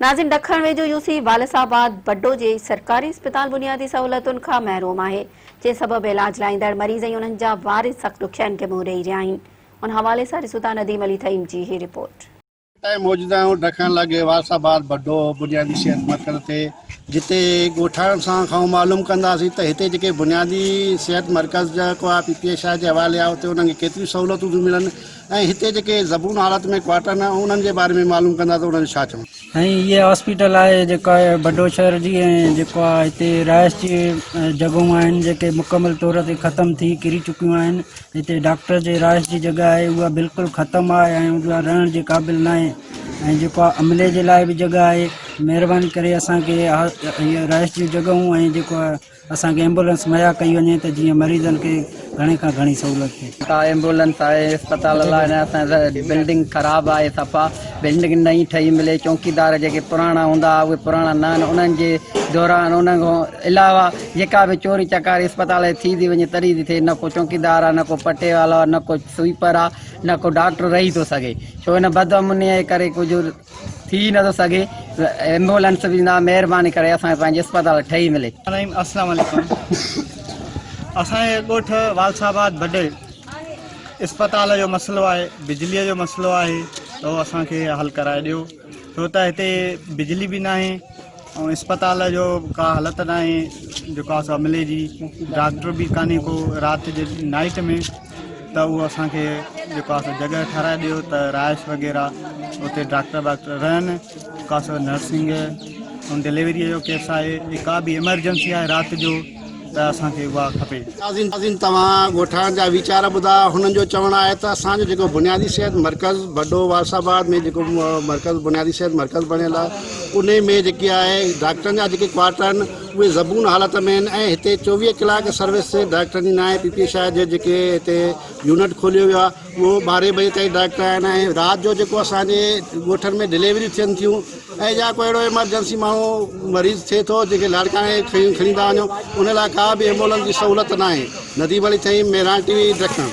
ناظرين ڏکڻ ويجهو يوسي والس آباد بڊو جي سرڪاري اسپتال بنيادي سهولتن کان محروم آهي جنهن سبب علاج لاء ايندڙ مريض ۽ انهن جا وارث سخت ڏکيائين کي منهن ڏئي رهيا آهن ان حوالي سان ڏسون ٿا نديم علي ٿهيم جي هي رپورٽ. تائين موجود آهيون ڊکڻ لڳ والس آباد بڊو بنيادي صحت مرڪز تي جتي ڳوٺاڻن سان کان معلوم ڪنداسين ته هتي جيڪي بنيادي صحت مرڪز جيڪو آهي پي پي ايڇ I جي حوالي آهي اتي انهن کي ڪيتريون سهولتون ٿيون ملن ۽ هتي جيڪي زبون حالت ۾ ڪوارٽر آهن انهن جي باري ۾ معلوم ڪندا ته انهن جو ڇا چوڻ. سائين هيء هاسپيٽل آهي جيڪا بڊو شهر جي ۽ جيڪو آهي هتي رهائش جي جڳهون آهن جيڪي مڪمل طور تي ختم ٿي ڪري چڪيون آهن هتي ڊاڪٽر جي رهائش جي جڳهه آهي اها بلڪل ختم آهي ۽ اها رهڻ جي قابل ناهي ۽ جيڪو آهي عملي جي لاء به جڳهه آهي مهرباني ڪري اسان کي هيء رهائش جون جڳهون ۽ جيڪو آهي اسان کي ايمبولنس مهيا ڪئي وڃي ته جيئن مريضن کي گهڻي کان گهڻي سهولت ٿئي. ڪا ايمبولنس آهي اسپتال لاء نه اسان جي بلڊنگ خراب آهي صفا بلڊنگ نئين ٺهي ملي چونڪيدار جيڪي پراڻا هوندا هئا اهي پراڻا نه آهن انهن جي دوران انهن کان علاوه جيڪا به چوري چڪاري اسپتال جي ٿي ٿي وڃي تڏهن ٿي ٿئي نه ڪو چونڪيدار آهي نه ڪو پٽيوالو آهي نه ڪو سوئيپر آهي نه ڪو ڊاڪٽر رهي ٿو سگهي ڇو ان بدامني جي ڪري ڪجهه ٿي نٿو سگهي ايمبولنس به نه مهرباني ڪري اسان کي پنهنجي اسپتال ٺهي ملي. رحيم السلام عليڪم اسان جي ڳوٺ والس آباد بڊي اسپتال جو مسئلو آهي بجلي جو مسئلو آهي ته اهو اسان کي حل ڪرائي ڏيو ڇو ته هتي بجلي به ناهي ۽ اسپتال جو ڪا حالت ناهي جيڪو آهي سو عملي جي ڊاڪٽر به ڪانهي ڪو رات جي نائٽ ۾ ته اهو اسان کي جيڪو آهي سو جڳهه ٺهرائي ڏيو ته رهائش وغيره اتي ڊاڪٽر واڪٽر رهن جيڪو آهي سو نرسنگ ۽ ڊليوريء جو ڪيس آهي ڪا به ايمرجنسي آهي رات جو ته اسان کي اها کپي. ناظرين توهان ڳوٺاڻن جا ويچار ٻڌا هنن جو چوڻ آهي ته اسان جو جيڪو بنيادي صحت مرڪز بڊو وارث آباد ۾ جيڪو مرڪز بنيادي صحت مرڪز بڻيل آهي انهي ۾ جيڪي آهي ڊاڪٽرن جا جيڪي ڪوارٽر آهن اهي زبون حالت ۾ آهن ۽ هتي 24 ڪلاڪ سروس ڊاڪٽرن جي ناهي پي پي شاهه جي جيڪي هتي يونٽ کوليو ويو آهي اهو ٻارهين بجي تائين ڊاڪٽر آهن ۽ رات جو جيڪو اسان جي ڳوٺن ۾ ڊليوريون ٿين ٿيون ۽ يا ڪو اهڙو ايمرجنسي ماڻهو مريض ٿئي ٿو جنهن کي لاڙڪاڻي کڻي ٿا وڃون ان لاء ڪا به ايمبولنس جي سهولت ناهي نديم علي ٿهيم مهراڻ ٽي وي ڊکڻ.